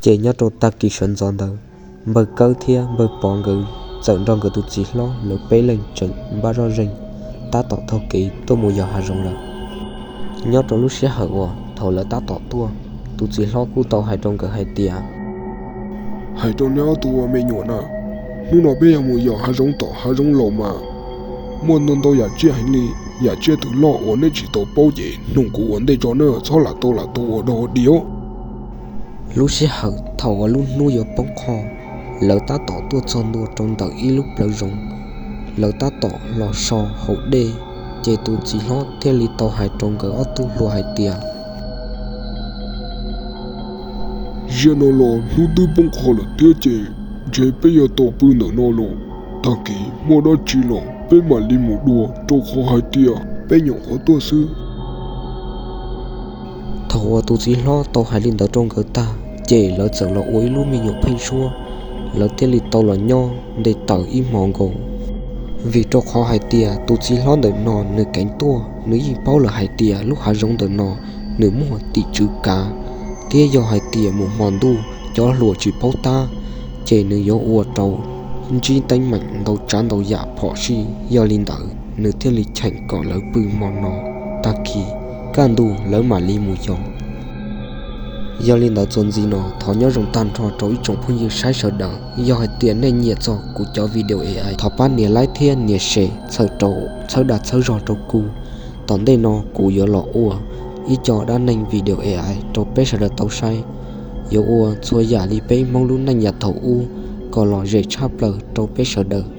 Ces nyob rau tag kis sawv ntxov ntawd, npawg Kawb thiab npawg Pov nkawd txawm nrog nkawd tus txiv hlob lawv peb leeg tseem npaj zoj zeeg tab tom taug kev tuaj mus yos hav zoov lawm. Nyob rau lub sij hawm uas thaum lawv tab tom tuaj, tus txiv hlob kuj tau hais rau nkawd hais tias, hais rau neb ob tug ua me nyuam na, hnub no peb yuav mus yos hav zoov tom hav zoov laus mas muaj ntau ntau yam tsiaj heev li, yam tsiaj twg loj uas neb tsis tau paub ces nug kuv ua ntej tso na, txhob lam tau lam tau ua dog ua dig os. Lub sij hawm thaum uas lub hnub yuav poob qho, lawv tab tom tuaj txog ntua rau ntawm ib lub plawv zoov, lawv tab tom los so hauv dej, ces tus txiv hlob thiaj li tau hais rau nkawd ob tug hluas hais tias, ziag no los hnub twb poob qho lawm thiab ces ntshe peb yuav tau pw ntawm no los, tag kis muaj dab tsi los peb mam li mus dua rau qhov hais tias peb nyuam qhuav tuaj xwb. Thaum uas tus txiv hlob tau hais li ntawd rau nkawd tag, ces lawv txawm los ua ib lub me nyuam pheeb suab, lawv thiaj li tau los nyob nte taws ib hmo nkaus. Vim rau qhov hais tias tus txiv hlob ntawm no nws keev tuaj, nws yeej paub lawm hais tias lub hav zoov ntawm no nws muaj tim tswv kav, thiab yog hais tias mus hmo ntuj cov hluas tsis paub tab, ces nws yuav ua rau ntsib teeb meem ntau tsav ntau yam phom sij. Yog li ntawd nws thiaj li cheem kom lawv pw hmo no, tag kis kaj ntug lawv mam li mus yos. Yog li ntawd txuas ntxiv no thov nyob zoo tag nrho rau ib tsoom phooj ywg saib sawv daws. Yog hais tias nej nyiam txog kuv cov video A I, thov pab nias like thiab nias share txhawb dag txhawb zog rau kuv. Tom ntej no kuv yuav los ua ib co dab neeg video A I rau peb sawv daws tau saib, yuav ua txhua yam li peb Hmoob lub neej yav thaum ub kom los zem tshaj plaws rau peb sawv daws.